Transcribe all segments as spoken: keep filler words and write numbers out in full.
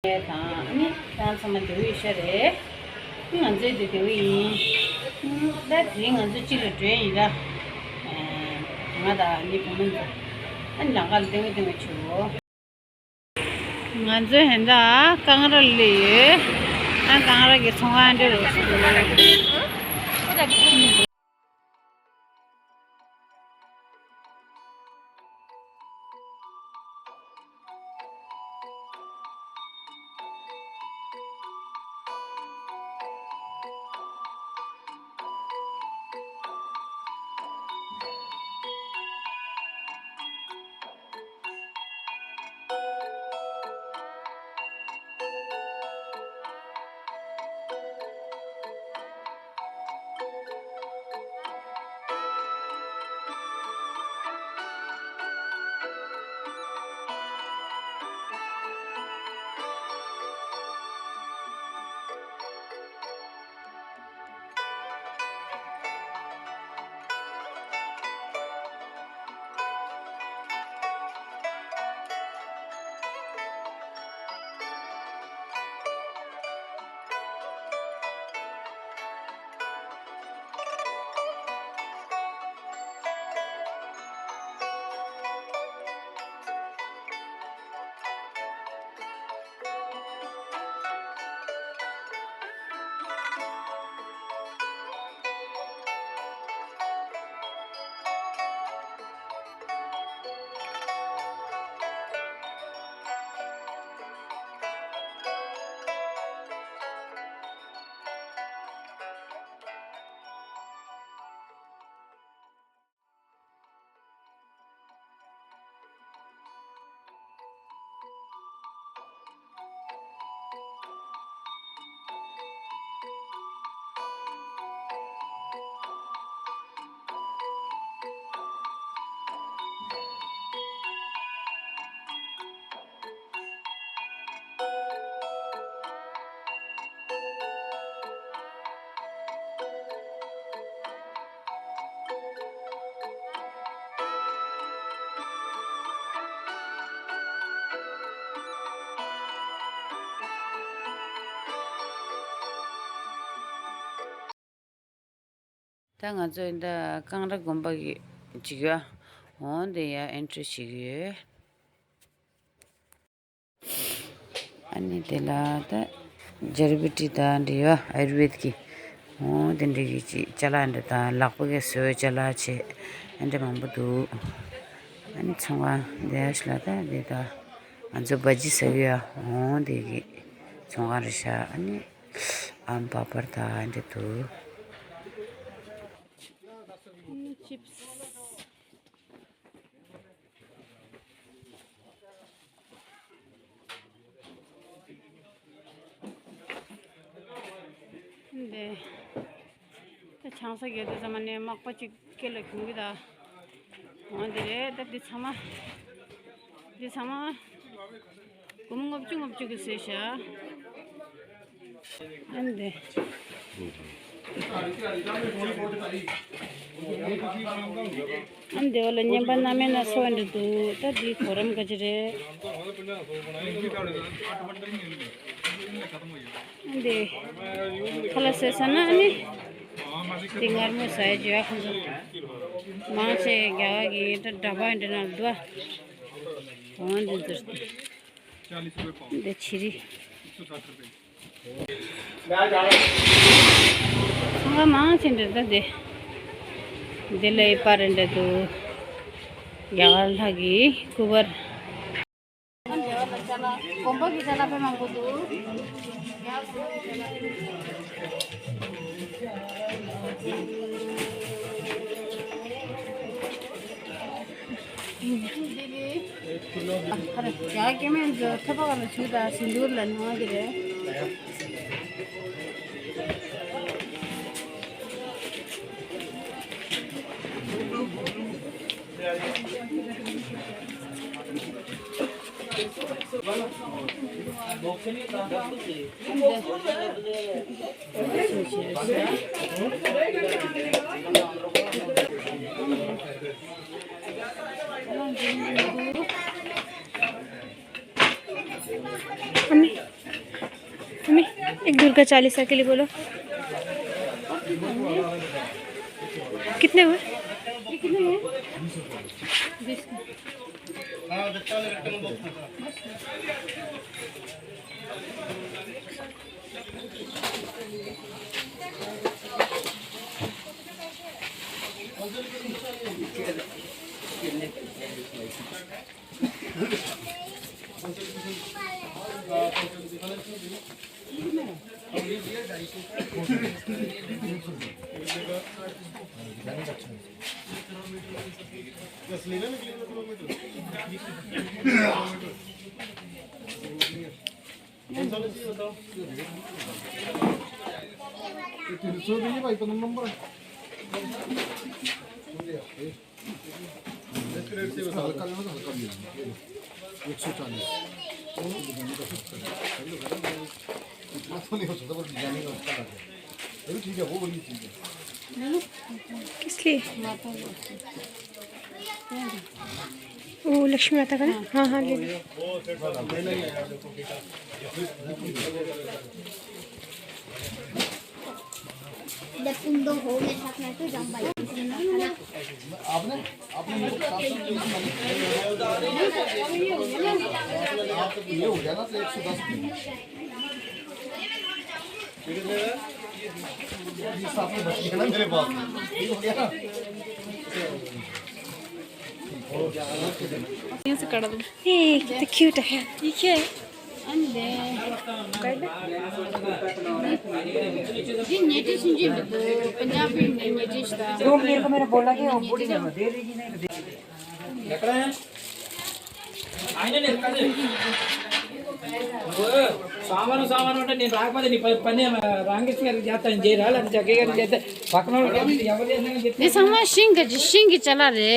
དང་ནི་ཁྱེད་རང་ཚང་མ་བདེ་པོ་ཡོད་ཤག་རེད། ང་ཚོའི་དེ་བདེ་པོ་ཡིན། ད་དེ་རིང་ང་ཚོ་གཅིག་ལ་འགྲོ་ཡིན་ད། ང་དང་ནི་བུ་མོ་ཚོ་ཨ་ནི་ལམ་ཁ་ལ་ལྟད་མོ་ལྟད་མོ་བྱེད་འོ། ང་ཚོ་ཧན་ད་ཀང་ར་ལ་ཡོད། ཨ་ཀང་ར་གི་ཚོང་ཁང་འདྲ་རུ་སོང་། ད་ང་ཚོ་ཡིན་ད་ཀང་ར་དགོན་པ་གི་ཅིག་ཡོད། འོང་དེ་ཡ་ཨེན་ཊི་རི་ཞིག་ཡོད། ཨ་ནི་དེ་ལ་ད་ཇར་བི་ཊི་ད་འདྲ་ཡོད། ཨ་ཡུར་བེད་ཀྱི་འོང་དེ་འདྲ་གི་ཅིག་ཅ་ལག་འདྲ་དང་ལག་པ་གི་བཟོས་ཅ་ལག་བྱས་ཨ་འདྲ་མང་པོ་འདུག་ཨ་ནི་ཚོང་ཁང་དེ་ཡ་ཞིག་ལ་ད་དེ་ད་ང་ཚོ་བ་ཇི་ཟ་གི་ཡ་འོང་དེ་གི་ཚོང་ཁང་རེད་ཤག་ཨ་ནི། ཨམ་པ་པར་ད་འདྲ་འདུག་ཅིབས། འདི། ད་ཆང་ས་རྒྱག་དུས་ཙམ་ནས་མག་པ་གཅིག་སྐེ་ལ་གྱོན་གི་ད། འོ་འདི་རེད་ད། འདི་ཚང་མ། འདི་ཚང་མ། སྒོར་མོ་ལྔ་བཅུ་ལྔ་བཅུ་གི་བཟོས་ཤག་ཨ་འདི། ཨ་འདི་བ་ལ་བརྙན་པར་སྣ་མིན་སྣ་ཚོགས་འདྲ་འདུག་ད་འདི་གོ་རིམ་ག་ཅི་རེད། འདི་ཁ་ལག་བཟས་ཚར་ན་ཨ་ནི། འདི་མངར་མོ་ཟ་ཡ་བྱོས་ཨ་ཁོང་ཚོ། མང་ཆེ་རྒྱ་གར་གྱི་འདྲ་འདྲ་པོ་འདྲ་ན་འདུག་ཨ། འོ་འདི་འདིར་འདི་ཕྱི་རི། ཚང་མ་མང་ཆེ་འདྲ་ད་འདི། འདི་ལ་ཡི་པར་འདྲ་འདུག་རྒྱ་གར་ལྷ་གི་སྐུ་པར། དགོན་པ་གི་ཅ་ལག་དཔེ་མང་པོ་འདུག་ཡ་སྐྱེ་དམན་ཚོ་ཐོད་པ་ག་ལ་བྱུག་དང་། སིནྡྷུར་ལ་ནང་གི་རེད། ཨ་ནི། दुर्गा चालीसा के लिए बोलो। कितने हुए? एक सौ चालीस। इतना तो नहीं हो सकता, पर डिजाइनिंग अच्छा लग रहा है। ये भी ठीक है, वो बढ़िया चीज़ है। इसलिए वो लक्ष्मी माता का ना? हाँ, हाँ, ले लो। जब तुम दो हो मेरे साथ, मैं तो जाऊंगा। आपने, आपने मेरे साथ साथ ये, आप तो ये हो गया ना, तो एक सौ दस की। ये साथ में बच गया ना मेरे पास, ठीक हो गया ना? ए, कितना क्यूट है। ये क्या है? ये न्यायधीश, पंजाबी न्यायधीश था। वो मेरे को, मेरा बोला कि वो बूढ़ी है, दे देगी, नहीं तो दे देगी। ఎక్కడ? ఆయననే ఎక్కడ? ఓ, సామాను, సామాను అంటే నేను రాకపోతే నీ ప-, పని ఏమ-, రామకృష్ణ గారికి చేస్తాను, చేయాలి, అది జగ్గయ్య గారికి చేస్తే పక్కన వాళ్ళకి ఎవరు చేస్తారని చెప్పి. నీ సమాజం సింగ్, సింగ్ చాలా రే.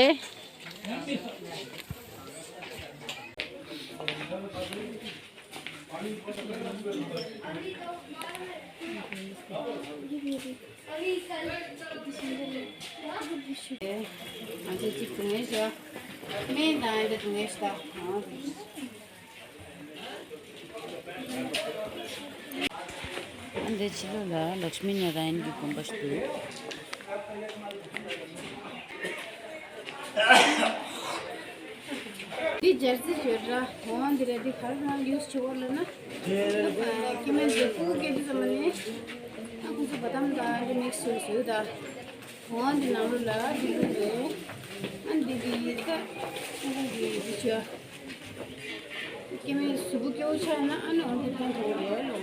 འདི་ཕྱི་ལོགས་ལ་ལཀྵྨི་ནཱ་ར་ཡན་གྱི་དགོན་པ་ཞིག་འདུག་འདི་ཇར་སི་ཡོད་ར། འོ་འདི་ར། འདི་ག་རེ་ཡུས་བྱེད་དགོས་ལབ་ན། ཁྱིམ་མི་འདི་ཕྲུ་གུ་སྐྱེས་དུས་ཙམ་ནས་ཁོང་ཚོ་བ་དམ་དང་འདི་མིག་སུ་བཟོས་ད། འོ་འདི་ནང་ལོགས་ལ་འདི་ལུས་རེད། ཨ་འདི་འདི་ད་ཕྲུ་གུ་གི་འདི་བྱ། སྐྱེ་དམན་གཟུགས་པོ་སྐྱོ་བོ་ཆགས་ན་ཨ་ནི་འོ་འདི་ཕན་ཐོགས་རེད་ལོ།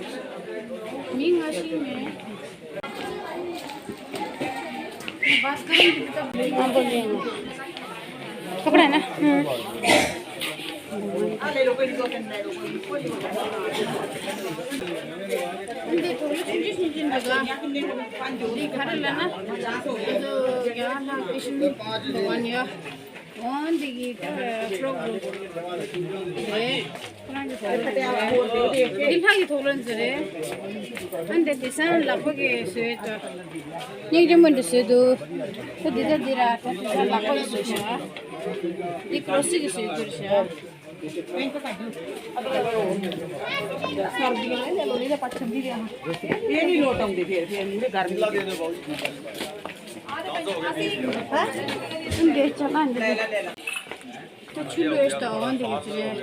མི་ང་ཤི་མེད། कपड़ा है ना? हम्म। འདི་ཐོག་ལ་ཆུང་ཆུང་ཆུང་ཆུང་འདུག་ག་འདི་ག་རེ་ལབ་ན། འདི་ཚོ་ཡང་ལྷག་པའི་ཤུལ་འདུག་ག་ནི་ཡ། འོ་འདི་གི་ད་ཕྲུ་གུ་རེད། ཁོ་རང་གི་ཐོག་ལ་འདི་ལྷག་གི་ཐོག་ལ་འཛི་རེད། ཨ་འདི་དེང་སང་ལག་པ་གི་བཟོས་ད། སྙིང་རྗེ་མོ་འདི་བཟོས་འདུག་ད་འདི་ད་འདི་ར་ད་དེང་སང་ལག་པ་གི་བཟོས་ཤག་འདི་ཀྲོ་སི་གི་བཟོས་གྱུར་ཤག ये नहीं लौटाऊंगी फिर, फिर मुझे गर्मी लगेगी। འདི་ཆ་ལ་འདི། ད་ཆུ་ལོས་ད་འོ་འདི་གི་ཆུ་རེད།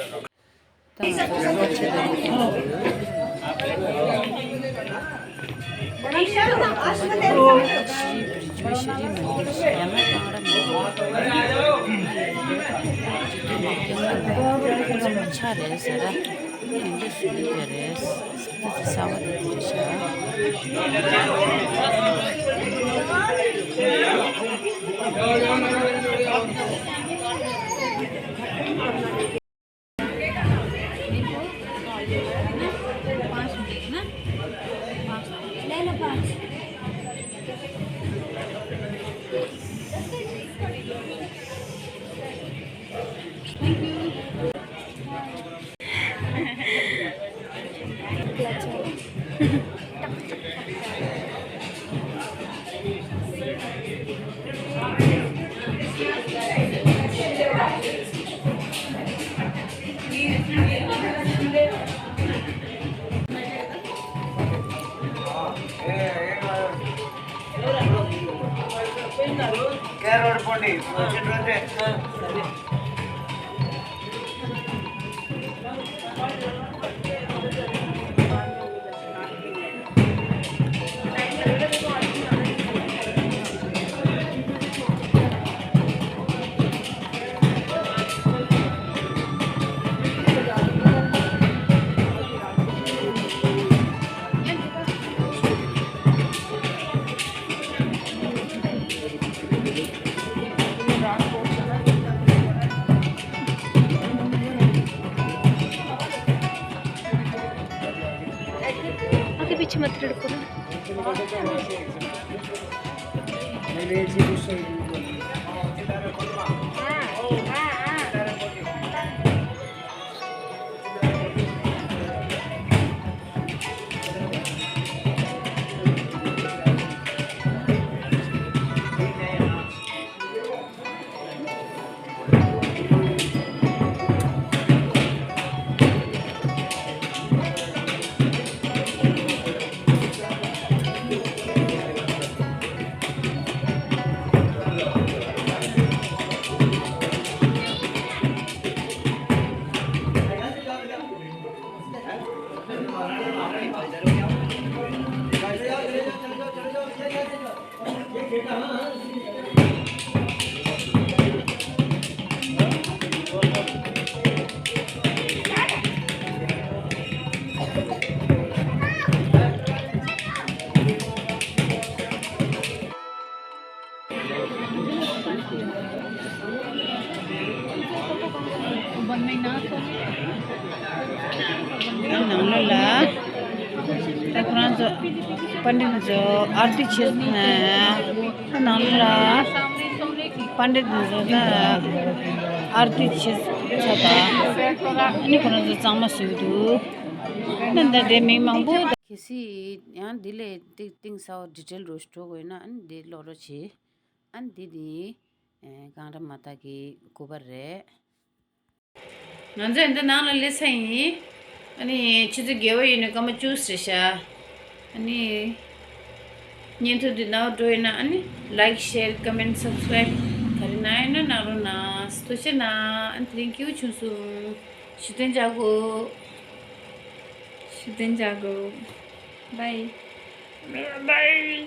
आगे पीछे मत लड़को ना। ནང་ལོགས་ལ་ད་ཁོ་རང་ཚོ་པཎྜི་ཏ་ཚོ་ཨར་ཏི་བྱེད། ནང་ལོགས་ལ་པཎྜི་ཏ་ཚོ་ད་ཨར་ཏི་བྱེད་ཚར་ད། ཨ་ནི་ཁོ་རང་ཚོ་གཙང་མ་བཟོས་འདུག་ཨ་ནི་ད་དེ་མི་མང་པོ་ད། གལ་སྲིད་ཡང་འདི་ལས་ཏིག་གཏིང་ཟབ་པ་ཌི་ཊེལ་རུ་འགྲོ་དགོས་ན། ཨ་ནི་འདི་ཀློག་རོགས་བྱེད། ཨ་ནི་འདི་ནི་ཨེ་གངས་ར་མ་དག་གི་སྐུ་པར་རེད། ང་ཚོས་འདི་ནང་ལ་སླེབས་ཚར་ཡིན། ཨ་ནི་ཆུ་ཚོད་བརྒྱད་པ་ཡིན་ནའི་སྐར་མ་བཅུ་ཙམ་རེད་ཤག་ཨ་ནི་བརྙན་ཐུང་འདི་ནང་འགྲོ་ཡིན་ན། ཨ་ནི་ལའིཀ་ཤེར་ཀོ་མེན་སབ་སི་ཀི་རའིབ་ག་རེ་གནང་ཡིན་ན་གནང་རོགས་གནང་། ཐུགས་རྗེ་གནང་། ཨ་ནི་དེ་རིང་སྐྱིད་པོ་བྱུང་སོང་། ཞུ་རྟེན་བྱ་དགོས། ཞུ་རྟེན་བྱ་དགོས། བྷའི། བྷའི།